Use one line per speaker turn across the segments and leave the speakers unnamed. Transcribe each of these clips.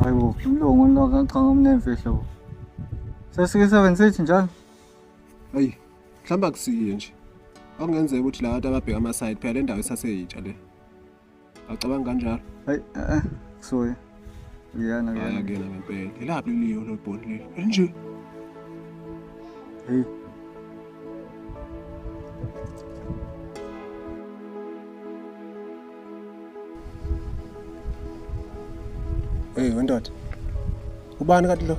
Hayibo, umlungu lo kaqhamuka nemfihlo bo. Sesike 7 njalo.
Hayi, mhlawumbe akusiye nje. Okungenzeka ukuthi la bantu ababheka ama-side phela le ndawo isaseyintsha le. Acabanga kanjalo.
Hayi, eh, kusuye. Kuyena
Hayi
kuyena.
akuyena ngempela. Ilaphi leliyo lolibhoni leli? Elinje.
Hey.
Hey wendoda. Ubani kanti lo?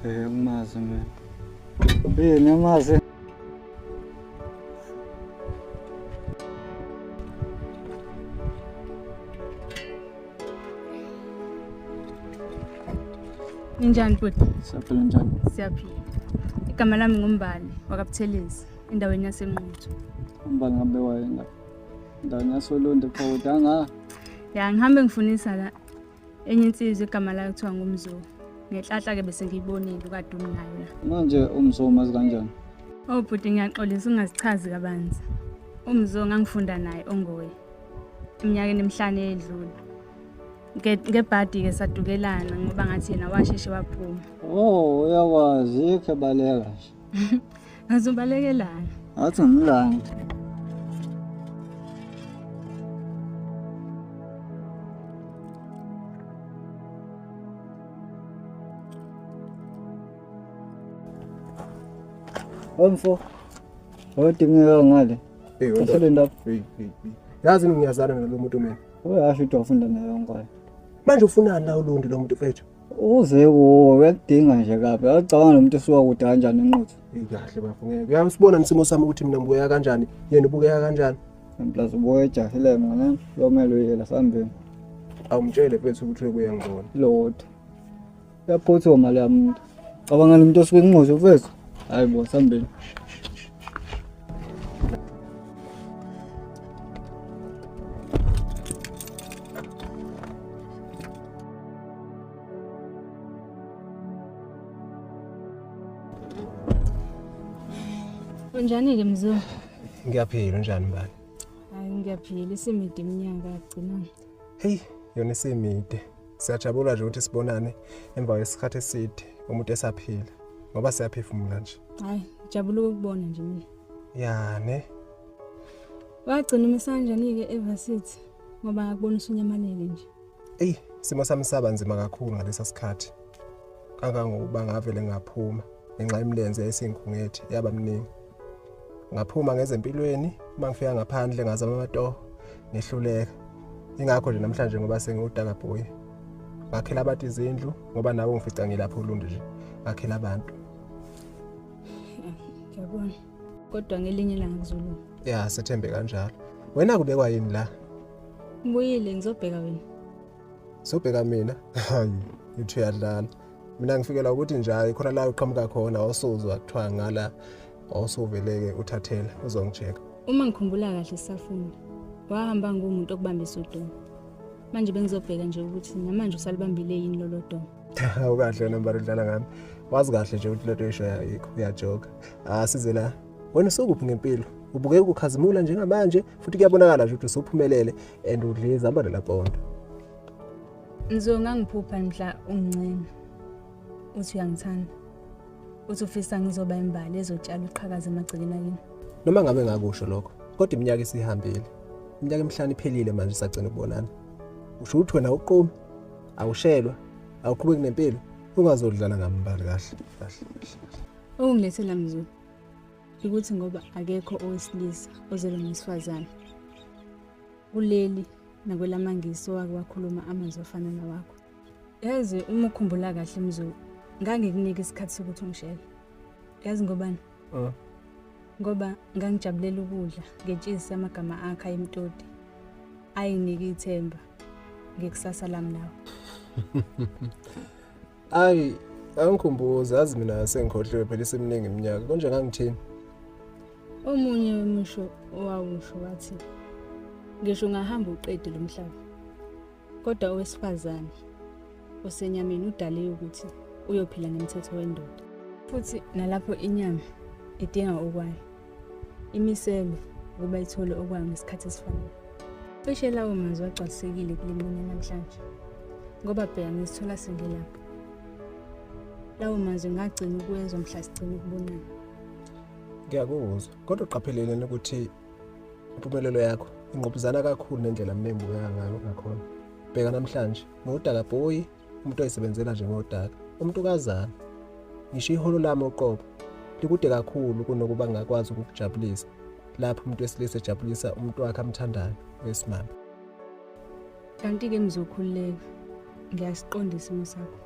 Eh, umazi mina. Eh, niyamazi.
Ninjani bhuti?
Siyaphila njani?
Siyaphila. Igama lami nguMbali wakaButhelezi endaweni yaseNquthu.
Umbali ngabe wayena. Ndaweni yasoLundi phawuda anga.
Ya ngihambe ngifunisa la enye insizwa igama layo kuthiwa nguMzo. Ngenhlanhla ke bese ngiyibonile ukade umnayo la.
Manje umzo umazi kanjani?
Oh bhuti ngiyaxolisa ungazichazi kabanzi. UMzo ngangifunda naye ongoye. Eminyakeni emihlanu eyedlule. Ngebhadi ke sadukelana ngoba ngathi yena washeshe waphuma.
Oh, uyakwazi yikho ebaleka nje.
Ngazobalekelana.
Athi ngimlande. Mfo, awudingeka ngale.
Hey wendoda.
Uhlele ndaba.
Hey hey. hey. Yazi ngiyazana nalo muntu mina.
Uyasho ukuthi wafunda naye yonke.
Manje ufunani la uLundi lo muntu mfethu?
Uze kuwo uyakudinga nje kabi. Uyacabanga lo muntu osuka kude kanjani enquthu.
Hey kahle bafo ngeke. Uyasibona isimo sami ukuthi mina ngibukeka kanjani, yena ubukeka kanjani.
Plus ubuye ejahile mina, yomele uyela sambeni.
Awumtshele mfethu ukuthi uyobuya ngibona.
Lodwa. Uyaphuthuma leya muntu. Cabanga lo muntu osuke enquthu mfethu. Hayi bo sambeni.
Unjani-ke Mzo?
Ngiyaphila unjani mbali?
Hayi ngiyaphila isimide iminyaka yagcinana.
Hey, yona isimide. Siyajabula nje ukuthi sibonane emva kwesikhathi eside umuntu esaphila ngoba siyaphefumula nje.
Hayi ngijabula ukukubona nje mina.
Ya ne.
Wagcina umisanjani-ke evarsity ngoba ngakubona usunyamalele nje.
Ey, isimo sami saba nzima kakhulu ngalesa sikhathi. Kangangokuba ngavele ngaphuma ngenxa yemilenze yayisingikhungethe yaba miningi. Ngaphuma ngezempilweni, uma ngifika ngaphandle ngazama amatoho ngehluleka. Ingakho nje namhlanje ngoba sengiwudaka boy. Ngakhela abantu izindlu ngoba nabo ngifica ngilapho uLundi nje. Ngakhela abantu.
Ngiyabona. Kodwa ngelinye ilanga kuzolunga.
Ya, sethembe kanjalo. Wena kubekwa yini la?
Ngibuyile ngizobheka wena.
Sobheka mina. Hayi, ngithi uyadlala. Mina ngifikela ukuthi nje hayi khona la uqhamuka khona awusuzwa kuthiwa ngala awusuveleke uthathela uzongijeka.
Uma ngikhumbula kahle sisafunda. Wahamba ngumuntu okubambisa udomo. Manje bengizobheka nje ukuthi namanje usalibambile yini lolo domo.
Awukahle wena mbali udlala ngami. Wazi kahle nje ukuthi lento oyishoyo ayikho uyajoka. Ah size la. Wena usukuphi ngempilo? Ubukeka ukhazimula njengamanje futhi kuyabonakala nje ukuthi usuphumelele and udle izambane lapondo.
Mzo ngangiphupha mhla ungincena. Uthi uyangithanda. Uthi ufisa ngizoba imbali ezotshala uqhakaza emagcekeni akini.
Noma ngabe ngakusho lokho, kodwa iminyaka isihambile. Iminyaka emihlanu iphelile manje sagcina ukubonana. Usho ukuthi wena uqumi, awushelwa, awuqhubeki nempilo, ungazodlala ngambali kahle kahle.
Okungilethela Mzo ukuthi ngoba akekho owesilisa ozelwe ngowesifazane. Kuleli nakwelamangisi owake wakhuluma amazwi afana nawakho. Yazi uma ukhumbula kahle Mzo, ngangikunika isikhathi sokuthi ungishele. Yazi ngobani? Ngoba ngangijabulela ukudla ngetshisi amagama akhe ayimtoti. Ayinike ithemba ngekusasa lami nawe.
Ayi, angikhumbuzi yazi mina sengikhohliwe phela iseminingi iminyaka. Konje ngangithini?
Omunye wemusho owawusho wathi ngisho ungahamba uqede lo mhlaba. Kodwa owesifazane osenyameni udaliwe ukuthi uyophila ngemthetho wendoda. Futhi nalapho inyama idinga okwayo. Imiselwe ukuba ithole okwayo ngesikhathi esifanele. Cishe lawo mazwi agcwalisekile kule mina namhlanje. Ngoba bheka ngizithola sengilapha. Lawo mazwi ngagcina ukuwezwa mhla sigcina ukubonana.
Ngiyakuzwa, kodwa uqapheleleni ukuthi impumelelo yakho ingqubuzana kakhulu nendlela mina engibukeka ngayo ngakhona. Bheka namhlanje, ngiwudaka boy, umuntu oyisebenzela nje ngodaka, umuntukazana. Ngisho iholo lami uqobo likude kakhulu kunokuba ngingakwazi ukukujabulisa lapho umuntu wesilisa ejabulisa umuntu wakhe amthandayo wesimame.
Kanti-ke mzokhululeka, ngiyasiqonda isimo sakho.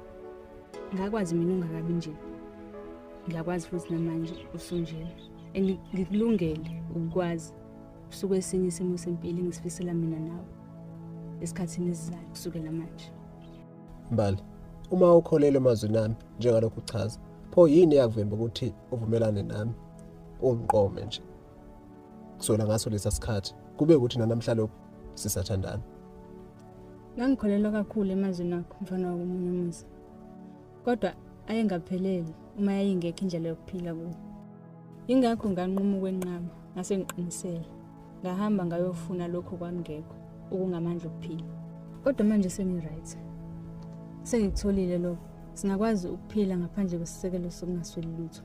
Ngakwazi mina ungakabi nje. Ngiyakwazi futhi namanje usunjena. And ngikulungele ukukwazi usuku esinye isimo sempilo engisifisela mina nawe esikhathini esizayo kusukela manje.
Mbali, uma ukholelwa emazwini ami njengalokhu uchaza, pho yini eyakuvimba ukuthi uvumelane nami ungiqome nje? Kusukela ngaso lesa sikhathi kube ukuthi nanamhla lokhu sisathandana.
Ngangikholelwa kakhulu emazwini akho mfana wakomunye umuzi. Kodwa ayengaphelele uma yayingekho indlela yokuphila kuwo. Yingakho nganquma ukwenqaba ngase ngiqinisela. Ngahamba ngayofuna lokho kwangekho okungamandla okuphila. Kodwa manje sengi-right. Sengikutholile lokho. Singakwazi ukuphila ngaphandle kwesisekelo sokungasweli lutho.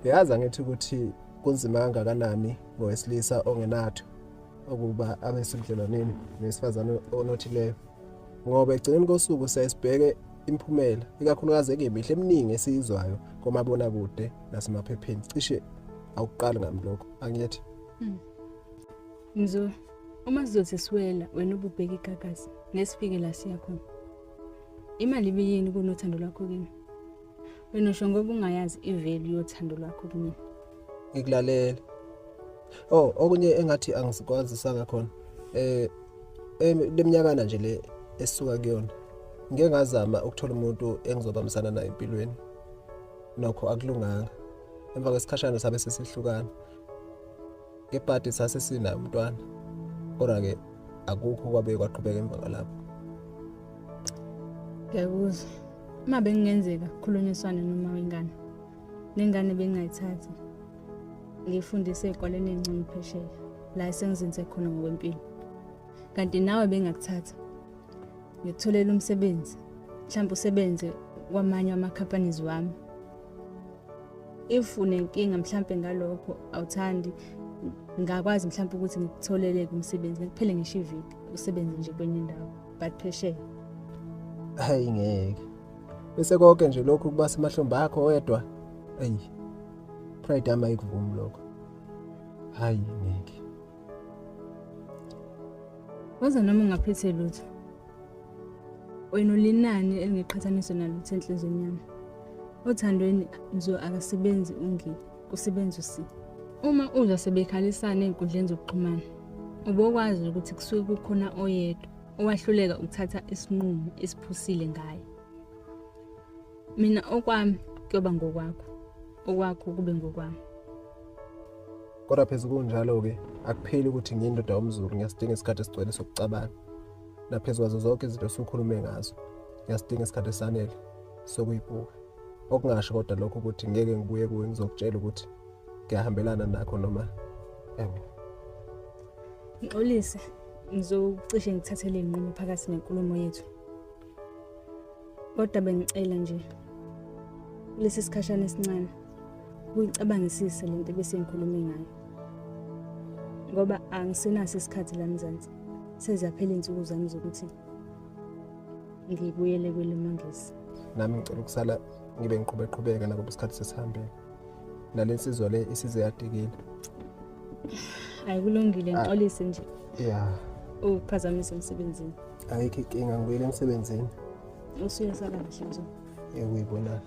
Uyazi angithi ukuthi kunzima kangakanani ngowesilisa ongenatho ukuba abe sebudlelwaneni nowesifazane onothileyo ngoba ekugcineni kosuku siyaye sibheke imiphumela ikakhulukazi engemihle eminingi esiyizwayo komabonakude nasemaphepheni cishe awukuqali ngami lokho angithi
Mzo, uma sizothi siwela wena ububheka igagasi ngesifike la siya khona. Imali ibiyini kunothando lwakho kimi? Wena usho ngoba ungayazi i-value yothando lwakho kumina.
Ngikulalela. Oh, okunye engathi angisikwazisanga khona. Eh leminyakana nje le esisuka kuyona. Ngike ngazama ukuthola umuntu engizobambisana naye empilweni. Nokho akulunganga. Emva kwesikhashana sabe sesihlukana. Ngebhadi sase sinaye umntwana. Kodwa ke akukho kwabe kwaqhubeka emva kwalapho.
Ngiyakuzwa. Uma bekungenzeka kukhulunyiswane noma wengane. Nengane bengingayithathi. Ngiyifundise ey'koleni ey'ngcono phesheya. La esengizinze khona ngokwempilo. Kanti nawe bengingakuthatha. Ngikutholele umsebenzi. Mhlawumbe usebenze kwamanye ama-companies wami. If unenkinga mhlampe ngalokho awuthandi ngakwazi mhlampe ukuthi ngikutholele umsebenzi ngikuphele ngisho iviki usebenze nje kwenye indawo but phesheya.
Hayi ngeke. Bese konke nje lokhu kuba semahlombe akho wedwa. Eyi. Pride yami ayikuvumi lokho. Hayi ngeke.
Waze noma ungaphethe lutho. Wena ulinani elingeqhathaniswe nalutho enhliziyweni yami. Othandweni Mzo akasebenzi ungi, kusebenza usi. Uma uzwa sebekhalisana ey'nkundleni zokuxhumana, ubokwazi ukuthi kusuke kukhona oyedwa owahluleka ukuthatha isinqumo esiphusile ngaye. Mina okwami kuyoba ngokwakho, okwakho kube ngokwami.
Kodwa phezu kunjalo-ke akupheli ukuthi ngiyindoda yomZulu ngiyasidinga isikhathi esigcwele sokucabanga. Naphezu kwazo zonke izinto osukhulume ngazo ngiyasidinga isikhathi esanele sokuyibuka. Okungasho kodwa lokho ukuthi ngeke ngibuye kuwe ngizokutshela ukuthi ngiyahambelana nakho noma yabo.
Ngixolise, ngizocishe ngithathele iy'nqumo phakathi nenkulumo yethu. Kodwa bengicela nje kulesi sikhashana esincane uyicabangisise le nto ebese ngikhulume ngayo. Ngoba angisenaso isikhathi la Mzansi. Seziyaphela iy'nsuku zami zokuthi ngibuyele kwelemangisi.
Nami ngicela ukusala ngibe ngiqhubeqhubeka nakuba isikhathi sesihambile. Nale nsizwa le isize yadikile.
Hayi kulungile ngixolise nje.
Yeah.
Ukuphazamisa emsebenzini.
Ayikho inkinga ngibuyele emsebenzini.
Usuyosala kahle nje.
Yebo uyibonana.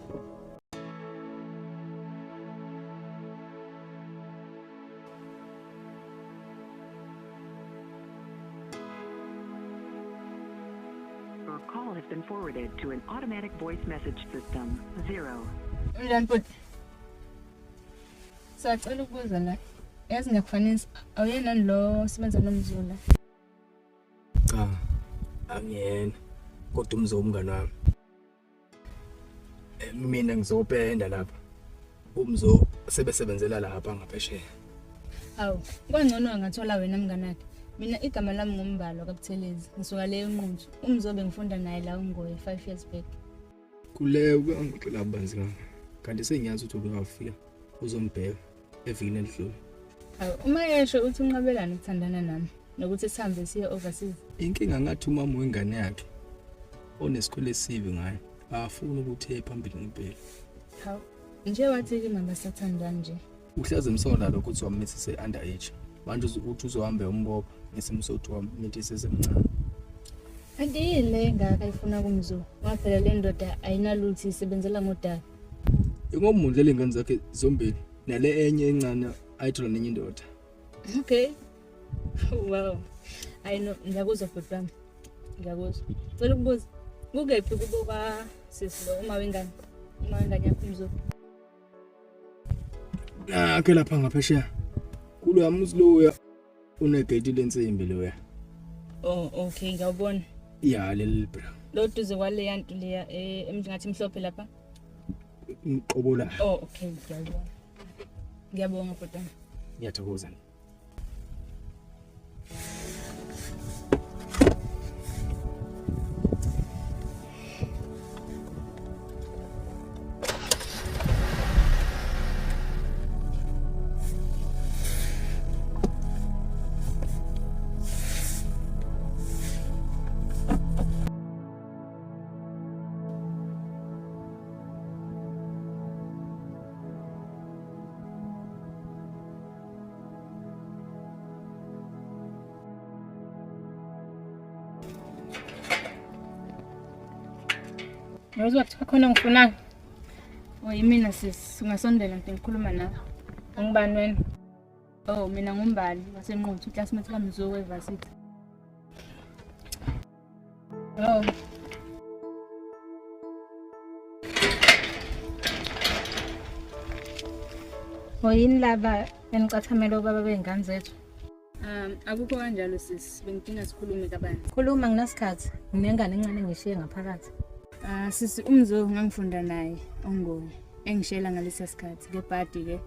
Your call has been forwarded to an automatic voice message system. 0.
Unjani bhuti? Sacela ukubuza la. Yazi ngiyakufanisa awuyena lo osebenza nomzula.
Cha, angiyena. Kodwa umzo umngane wami. Mina ngizopenda lapha. Umzo sebesebenzela lapha ngaphesheya.
Awu, kwangcono angathola wena mnganakhe. Mina igama lami nguMbalo kaButhelezi. Ngisuka le eNquthu. Umzobe ngifunda naye la uNgoye 5 years back.
Kule ukangixoxela kabanzi kangaka. Kanti sengiyazi ukuthi ubekafika uzombheka evikini elidlule.
Hawu, uma esho uthi unqabelana ukuthandana nami nokuthi sihambe siye overseas.
Inkinga ngathi umama wengane yakhe onesikhwele esibi ngayo akafuni ukuthi eye phambili ngempela.
Hawu, nje wathi kimi abasathandani nje.
Uhlaze emsola lokho ukuthi wamithise under age. Manje uthi uzohambe umbopha ngesimo sokuthi wamithise esemncane.
Kanti yini le engaka ayifuna kuMzo? Ngoba phela le ndoda ayinalutho, isebenzela ngodaka.
Ingomundlela ingane zakhe zombili nale enye encane ayithola nenye indoda.
Okay. Wow. I know, ngiyakuzwa bhuti wami. Ngiyakuzwa. Cela ukubuza, kukephi kubo kwa sisi lo uma wengane? Uma wengane yakho uMzo.
Nakhe lapha ngaphesheya. Kuloya muzi loya unegate lensimbi loya.
Oh, okay, ngiyawubona.
Ya leli bra.
Lo duze kwale yanto leya ngathi mhlophe lapha.
Ngiqobola.
Oh, okay, ngiyabonga. Ngiyabonga bhuti wami.
Ngiyathokoza.
Ngizwa kuthiwa khona ngifunayo.
Oh, yimina sis, ungasondela nje ngikhuluma nawe.
Ungubani wena?
Oh, mina nguMbali waseNquthu, classmate kaMzo wevarsity.
Oh. Oyini laba enicathamela obaba bey'ngane zethu?
Akukho kanjalo sis, bengidinga sikhulume kabanzi.
Khuluma nginasikhathi, nginengane encane engishiye ngaphakathi.
Sisi uMzo ngangifunda naye oNgoye engishela ngalesa sikhathi ngebhadi ke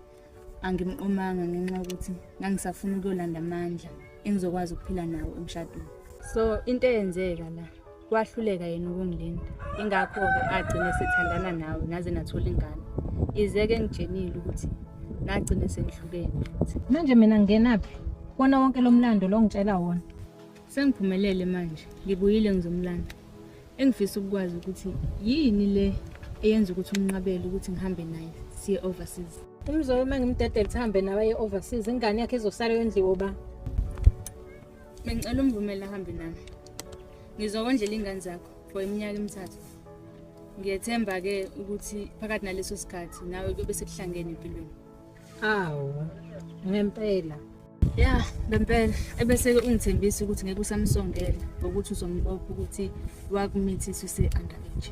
angimqomanga ngenxa yokuthi ngangisafuna ukuyolanda amandla engizokwazi ukuphila nawo emshadweni. So into eyenzeka la kwahluleka yena ukungilinda, ingakho-ke agcine sethandana nawe naze nathola ingane. Ize-ke ngitshenile ukuthi nagcine senihlukene futhi.
Manje mina ngingenaphi? Wona wonke lo mlando lo ngitshela wona.
Sengiphumelele manje, ngibuyile ngizomlanda. Engifisa ukukwazi ukuthi yini le eyenza ukuthi umnqabele ukuthi ngihambe naye siye overseas.
Umzobe uma ngimdedele sihambe nawe aye overseas, ingane yakhe izosala yondliwe ba?
Bengicela umvumele ahambe nami. Ngizokondlela ingane zakho for iminyaka emithathu. Ngiyethemba-ke ukuthi phakathi naleso sikhathi nawe kuyobe sekuhlangene empilweni.
Awu, ngempela.
Ya, ngempela. Ebese-ke ungithembisa ukuthi ngeke usamsongela ngokuthi uzombopha ukuthi wakumithisa use-under age.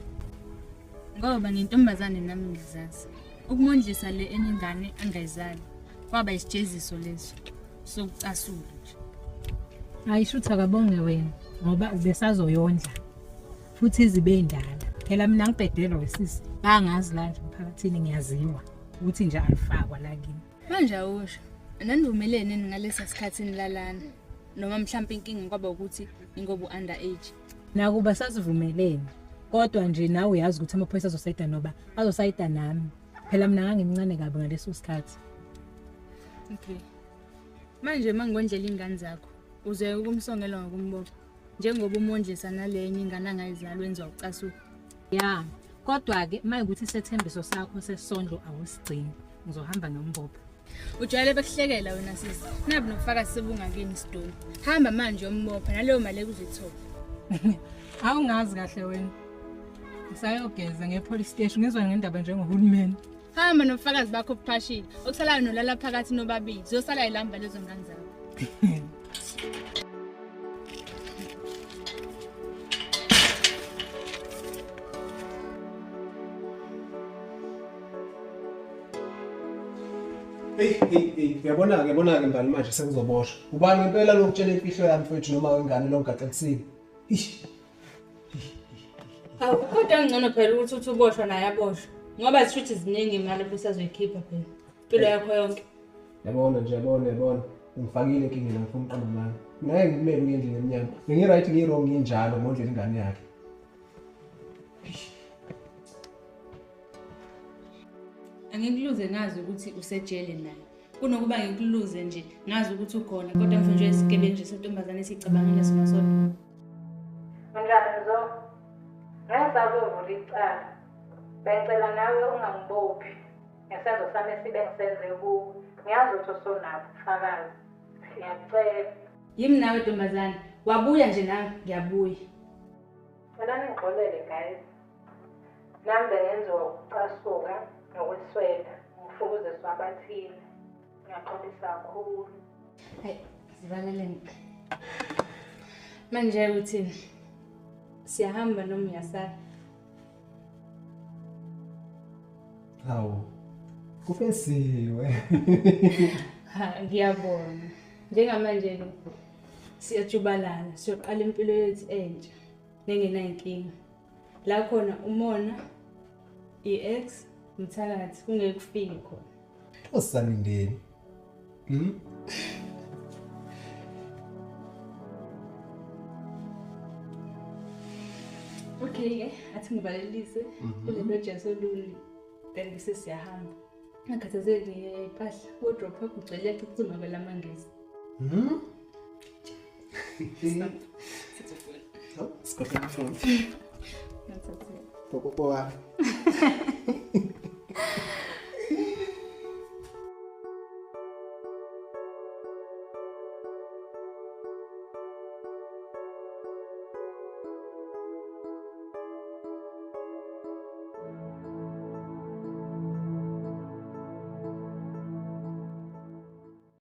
Ngoba ngintombazane nami ngizazi. Ukumondlisa le enye ingane angayizali kwaba isijeziso leso sokucasula nje.
Hayi shuthi akabonge wena ngoba ubesazoyondla futhi izibe indala. Phela mina ngibhedelwa wesisi. Bangazi la nje emphakathini ngiyaziwa ukuthi nje alifakwa la kimi.
Manje awusho, nanivumelene ngalesa sikhathi nilalana noma mhlawumbe inkinga kwaba ukuthi ingoba u-under age.
Nakuba sasivumelene kodwa nje nawe uyazi ukuthi amaphoyisa azosayida noba azosayida nami. Phela mina ngangimncane kabi ngaleso sikhathi.
Okay. Manje mangondlela ingane zakho uze ukumsongela ngokumbopha njengoba umondlisa nalenye ingane angayizali wenziwa ucasuka.
Ya, kodwa ke mayikuthi isethembiso sakho sesondlo awusigcini, ngizohamba nombopha.
Ujwayele bekuhlekela wena sisi. Nabi nobufakazi sebungakini sidumbu. Hamba manje uyombopha naleyo mali ekuzoyithola.
Awungazi kahle wena. Ngisayogeza nge-police station ngizwa ngendaba njengohulumeni.
Hamba nobufakazi bakho obuphashile. Okusalayo nolala phakathi nobabili. Ziyosala ilamba lezo ngane zakho.
Hey hey hey, uyabona-ke uyabona-ke Mbali manje sengizoboshwa. Ubani ngempela lokutshela imfihlo yami mfethu noma wengane longaxelisile? Ish.
Hawu, kodwa ngcono phela ukuthi uthi uboshwa naye aboshwe. Ngoba zishuthi ziningi imali obusazoyikhipha phela. Impilo yakho yonke.
Yabona nje yabona yabona. Ungifakile enkingeni, ngifuna uqamba amanga. Mina ngeke ngikumele uye endlini emnyama. Bengi-right ngi-wrong nginjalo ngondlela ingane yakhe.
Angikuluze ngazi ukuthi usejele naye. Kunokuba ngikuluze nje ngazi ukuthi ukhona kodwa ngifuna nje isigebengu nje sentombazane esicabangela sona sodwa.
Unjani Mzo? Ngeke sakuyovula icala. Bengicela nawe ungangibophi ngesenzo sami esibe ngisenze kuwe. Ngiyazi ukuthi usunabo ubufakazi. Ngiyakucela.
Yimi nawe ntombazane, wabuya nje nawe ngiyabuya.
Cela ningixolele guys. Nami bengenziwa ukucasuka nokweswela ngifukuziswa abathile. Ngiyaxolisa kakhulu.
Hayi, zivaleleni. Manje uthini? Siyahamba noma uyasala?
Hawu. Kufesiwe.
Ha, ngiyabona. Njengamanje siyajubalala, siyoqala impilo yethu entsha nengenayinkinga. La khona umona, i-ex, umthakathi kungeke kufike khona.
Usalindeni.
Okay-ke, athi ngivalelise kule loji yasoLundi, then bese siyahamba. Ngakhathazeki ngempahla, wardrobe yakho igcwele iyachichima kwelamangezi. Sithufuna.
Sikhohlwe futhi.
Ngathathela.
Popopo wami.